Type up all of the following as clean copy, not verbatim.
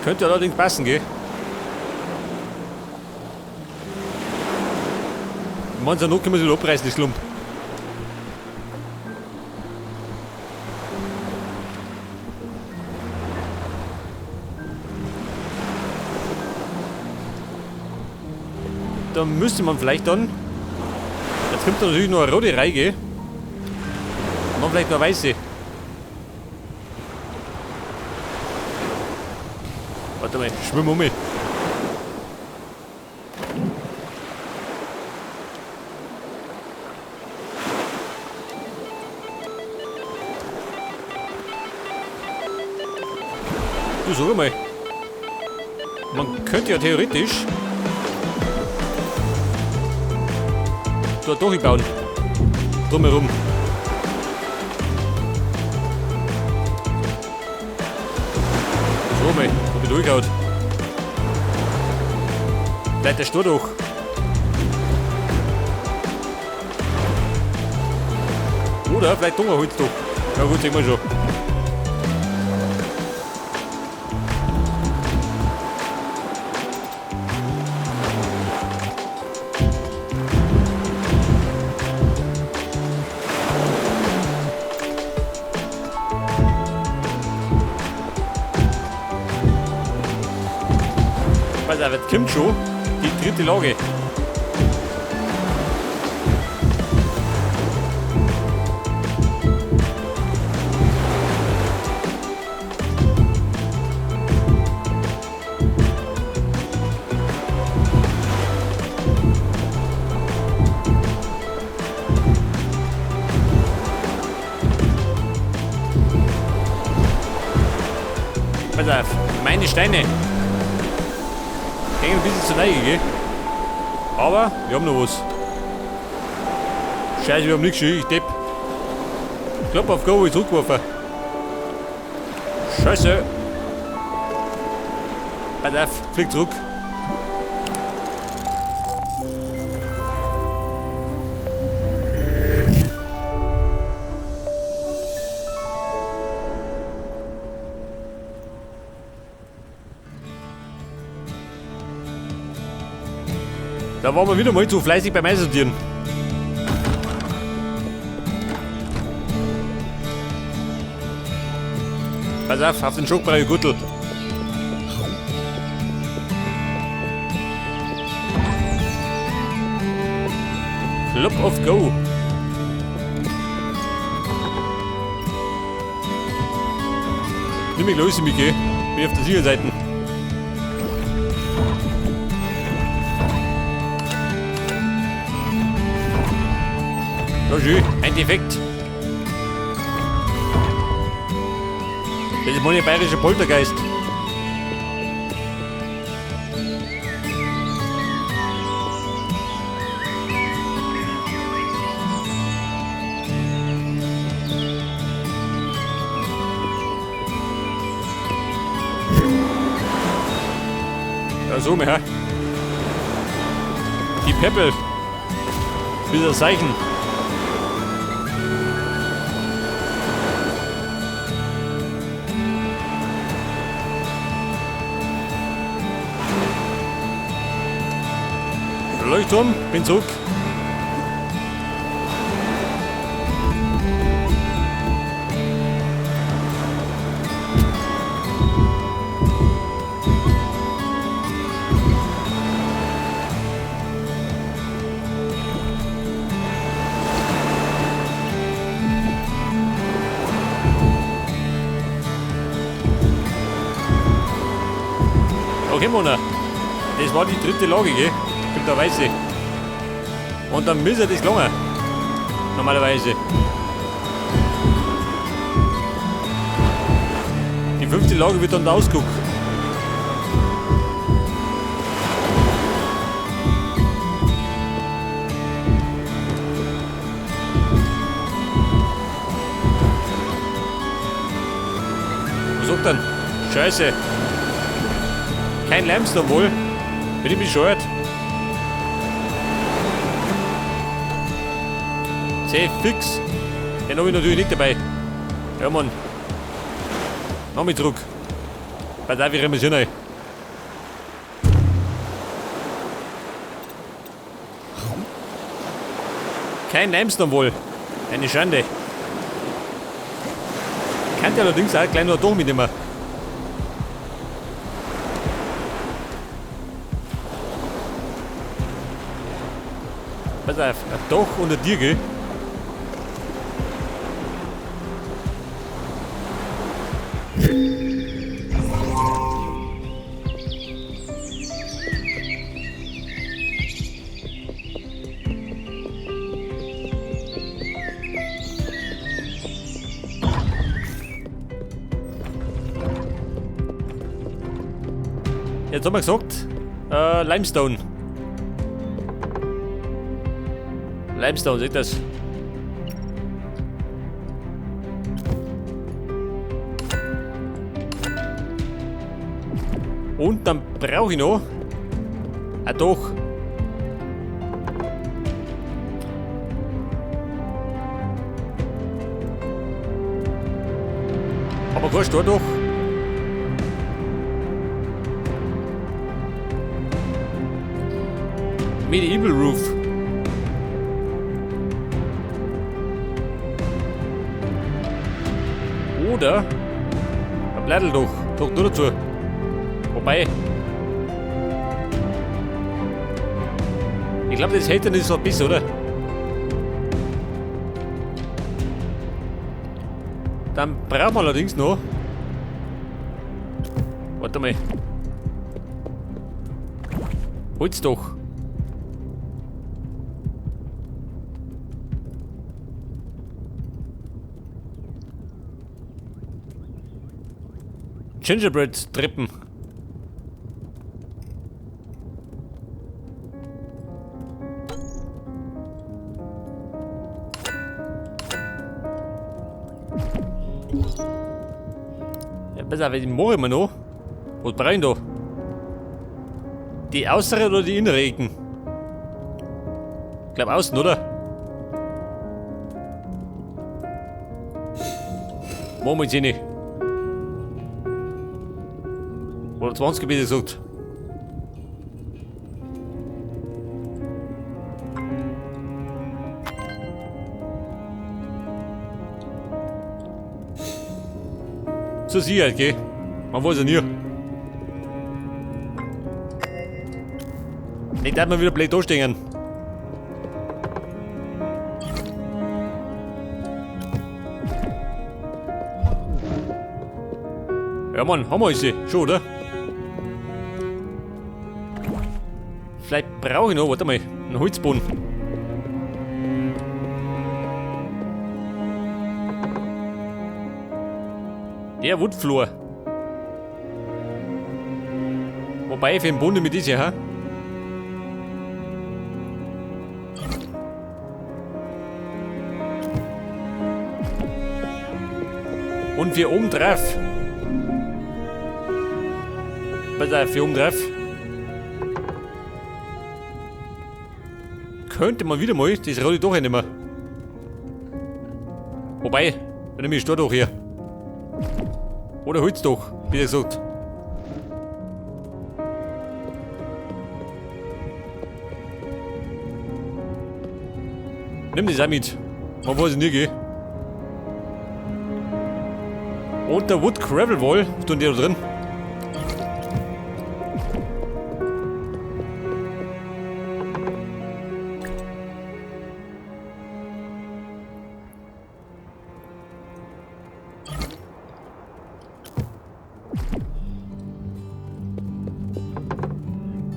Könnte allerdings passen, gell? Ich meine, so Not können wir sie abreißen, die Slump. Da müsste man vielleicht dann... Jetzt kommt da natürlich noch eine rote Reihe. Und dann vielleicht noch eine weiße. Warte mal, schwimm um mich. Du, sag mal. Man könnte ja theoretisch da durchbauen. Drumherum. So mal, hab ich durchgehauen. Bleibt der Stur durch. Oder vielleicht doch ein Holz durch. Ja gut, sehen wir schon. Pass auf, jetzt kommt schon die dritte Lage. Pass auf, meine Steine. Gehen ein bisschen zu Neige, gell? Aber wir haben noch was. Scheiße, wir haben nichts, ich depp. Klopp auf Go, ich zurückgeworfen. Scheiße. Pass auf, flieg zurück. Da waren wir wieder mal zu fleißig beim Einsortieren. Pass auf, auf den Schockbrei Gürtel. Flop of Go. Nimm mich los, Micky. Bin auf der Siegerseite. So schön, ein Defekt. Das ist mein bayerischer Poltergeist. Ja, so mehr. Die Peppel. Wieder Zeichen. Leuchtturm, bin zurück. Okay, Mona. Das war die dritte Lage, gell? Kommt der Weiße. Und dann müsste das lange. Normalerweise. Die fünfte Lage wird dann der Ausguck. Was sagt denn? Scheiße. Kein Limestone wohl. Bin ich bescheuert? C fix. Den hab ich natürlich nicht dabei. Ja, Mann. Noch mit zurück. Pass auf, ich renne mich rein. Kein Limestone wohl. Eine Schande. Kann der allerdings auch gleich noch ein mitnehmen. Pass auf, ein Dach und ein Tier, gell? Jetzt haben wir gesagt, Limestone. Limestone, seht das? Und dann brauche ich noch. Ah doch. Aber kein Stor doch. Medieval Roof. Oder ein Blättel doch. Doch nur dazu. Wobei. Ich glaube, das hält dann nicht so ein bisschen, oder? Dann brauchen wir allerdings noch. Warte mal. Holz doch. Gingerbread-Treppen. Ja, pass auf, die mache ich mir noch. Was brauche ich da? Die äußere oder die innere Ecken? Ich glaub außen, oder? Machen wir jetzt eh nicht. Oder 20 bitte gesagt. Zur Sicherheit, gell? Man weiß ja nie. Nicht, dass wir wieder blöd dastehen. Ja Mann, haben wir sie schon, oder? Vielleicht brauche ich noch, warte mal, einen Holzboden. Der Woodfloor. Wobei, für den Boden mit ist ja, hä? Und für oben drauf. Pass auf, für oben drauf. Könnte man wieder mal, das rolle ich doch nicht mehr. Wobei, dann nehme ich da doch hier. Oder Holz doch, wie gesagt. Nimm das auch mit. Man weiß nie, gell? Und der Wood Gravel Wall, was tun die da drin?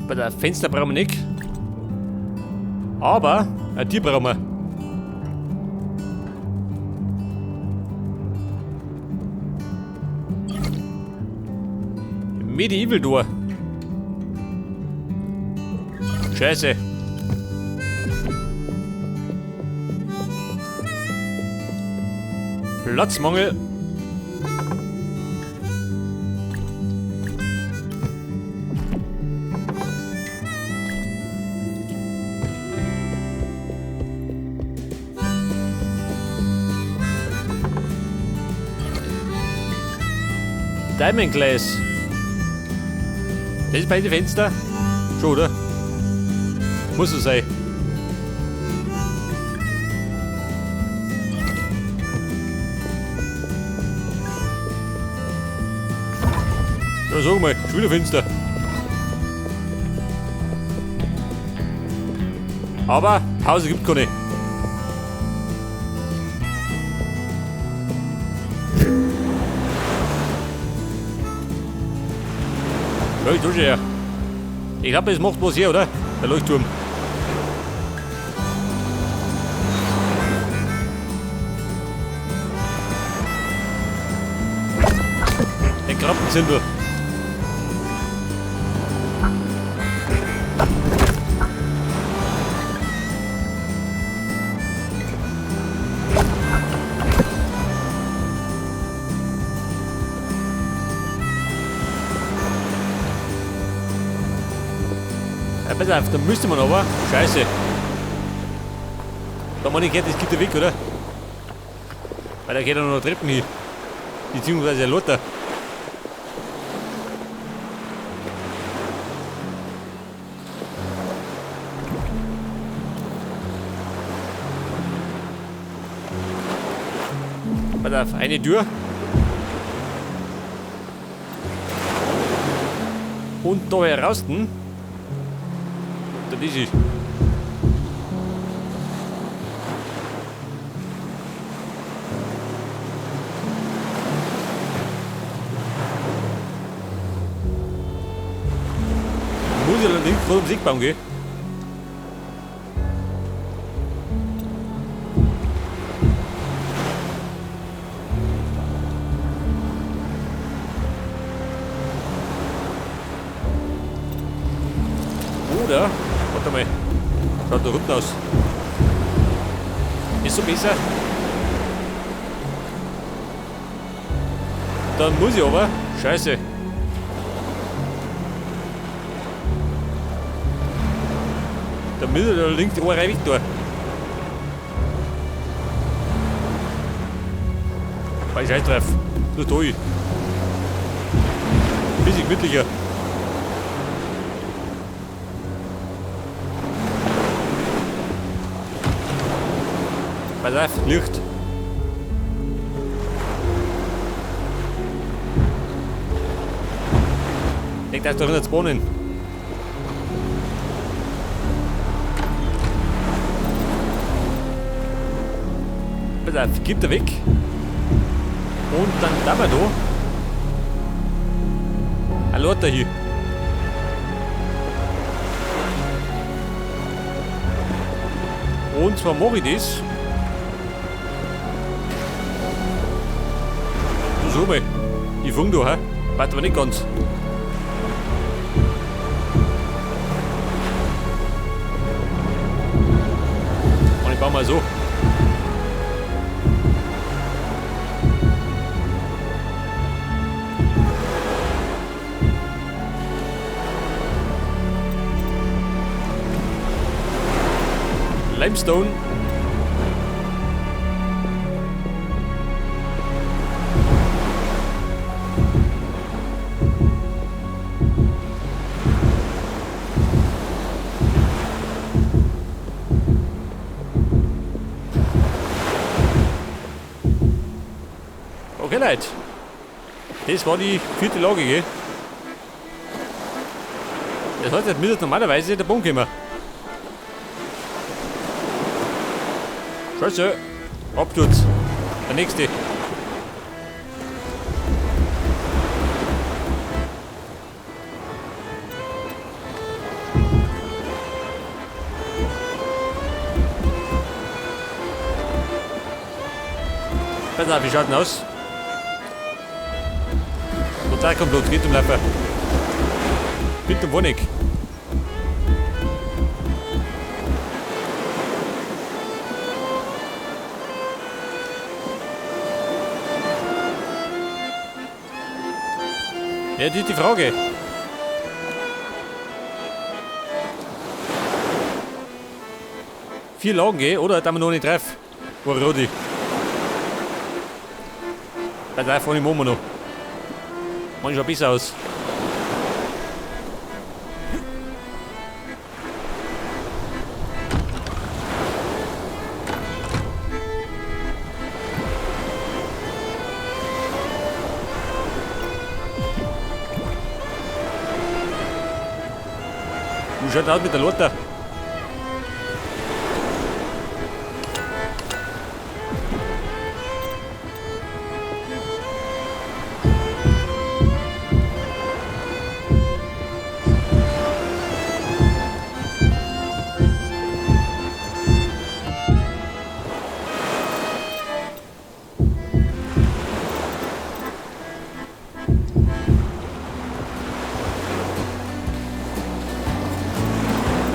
Bei der Fenster brauchen wir nicht. Aber ein Tier brauchen wir. Medieval Door. Scheiße. Platzmangel. Diamond Glass. Das ist beide Fenster. Schon, oder? Muss es sein. Ja, sag mal, schon wieder Fenster. Aber Pause gibt keine. Ja, ich tue schon her. Ich glaube, es macht was her, oder? Der Leuchtturm. Der Krabbenzindel. Ja, pass auf, da müsste man aber. Scheiße. Da meine ich, das geht der weg, oder? Weil da geht ja noch Treppen hin. Beziehungsweise ein Lothar. Pass auf, eine Tür. Und da heraus. Das ist es. Muss ich allerdings vor dem Siegbaum gehen. Oder, warte mal, schaut da unten aus. Ist so besser. Dann muss ich aber, scheiße. Da muss ich da links die Ohren weg da. Weil Scheiß drauf. Nur da hin. Bisschen gemütlicher. Pass auf, Licht. Ich denke, da ist doch nicht spawnen. Pass auf, gibt er weg. Und dann da wir da. Ein Lothar hier. Und zwar mache ich das. So mal. Ich fang da, hä? Warte aber nicht ganz. Und ich baue mal so. Limestone. Okay, Leute. Das war die vierte Lage, gell? Das heißt, jetzt müsste normalerweise der Boden kommen. Scheiße. Absturz. Der nächste. Pass auf, wie schaut denn aus? Total komplett, geht um Laufen. Bitte um Wohnig. Ja, das ist die Frage. Vier Lagen, gell? Oder? Da haben wir noch nicht drauf. Wo Rodi. Bei drei vorne machen wir noch. Manchmal schaut besser aus. Wie schaut aus mit der Lothar?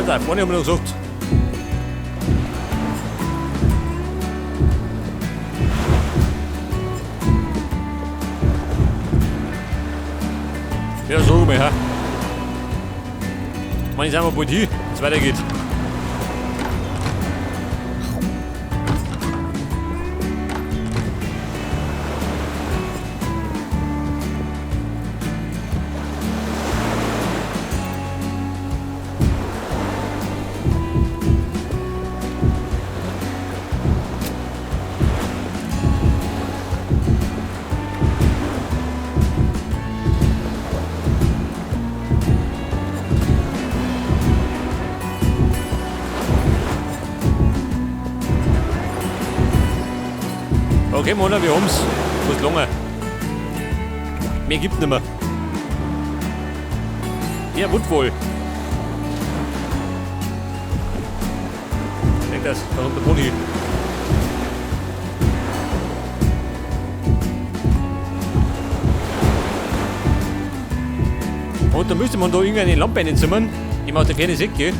Da vorne haben wir noch gesagt. Ja, sag mal, ha. Man, jetzt sind wir bald hin, wenn's weitergeht. Okay, Mona, wir haben's. Fast lange. Mehr gibt's nicht mehr. Ja, wohl. Denk das, da kommt der Pony. Und da müsste man da irgendeine Lampe reinzimmern, die man aus der Ferne sieht, gell?